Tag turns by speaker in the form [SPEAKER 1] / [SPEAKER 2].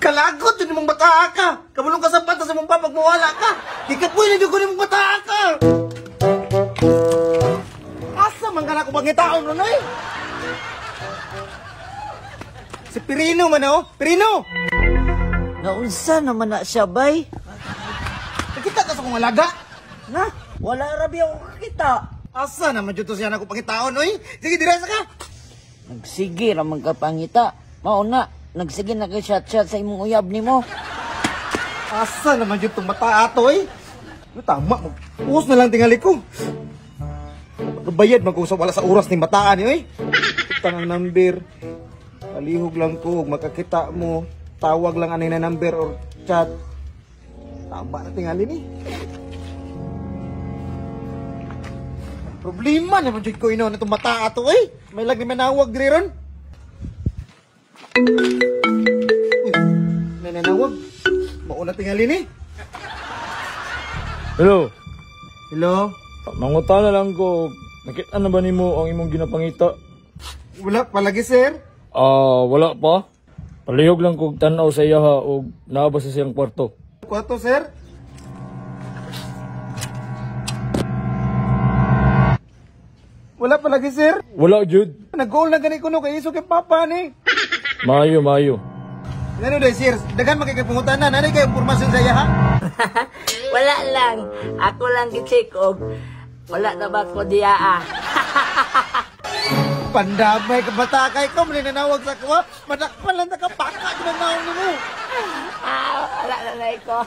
[SPEAKER 1] Kalagot yun mong bataa ka. Kabulong ka sa pata sa mong papag mawala ka. Ikapoy na dyan ko mong bataa ka. Asa man ka na kung pangitaon nun eh? Si Pirino man oh. Pirino!
[SPEAKER 2] Naunsa naman na siya, bay?
[SPEAKER 1] Nakita ka sa kong alaga?
[SPEAKER 2] Na, wala rabi ako kakita.
[SPEAKER 1] Asa naman dyan to siya na kung pangitaon oy? Sige, diresa ka!
[SPEAKER 2] Nagsige ra man ka pangita. Mao na, nagsige na kay chat-chat sa imong uyab nimo.
[SPEAKER 1] Asa naman dyan itong mata ato eh? Ano, tama, mag-uus na lang tingali ko. Pagkabayad, mag-usap wala sa oras ni mataan eh. Utang ang number. Palihog lang ko, ug makakita mo. Tawag lang anay na number or chat. Tama na tingali ni. Problema naman dyan ko ino na itong mata ato eh. May lag ni manawag diri ron. Uy, may nanawag. Mauna tingali ni.
[SPEAKER 3] Hello.
[SPEAKER 1] Hello?
[SPEAKER 3] Mangutana lang ko, nakita na ba nimo ang imong ginapangita?
[SPEAKER 1] Wala palagi, sir.
[SPEAKER 3] Ah, wala pa. Palihog lang kog tan-aw sa iya ha og naa ba sa siyang kwarto.
[SPEAKER 1] Kwarto, sir. Wala palagi, sir.
[SPEAKER 3] Wala jud.
[SPEAKER 1] Nag-goal na gani ko no kay iso kay papa ni.
[SPEAKER 3] Maayo, maayo.
[SPEAKER 1] Ngano day, sir? Daghan man kay pangutana, nanay kay impormasyon sa iya ha?
[SPEAKER 2] Wala lang. Ako lang gi-check og wala na ba ko diya ah.
[SPEAKER 1] Pandamay ka bata kay ko maninawag sa kuha. Madakpan lang ta ka paka ginanaw nimo.
[SPEAKER 2] Ah, wala na na ko.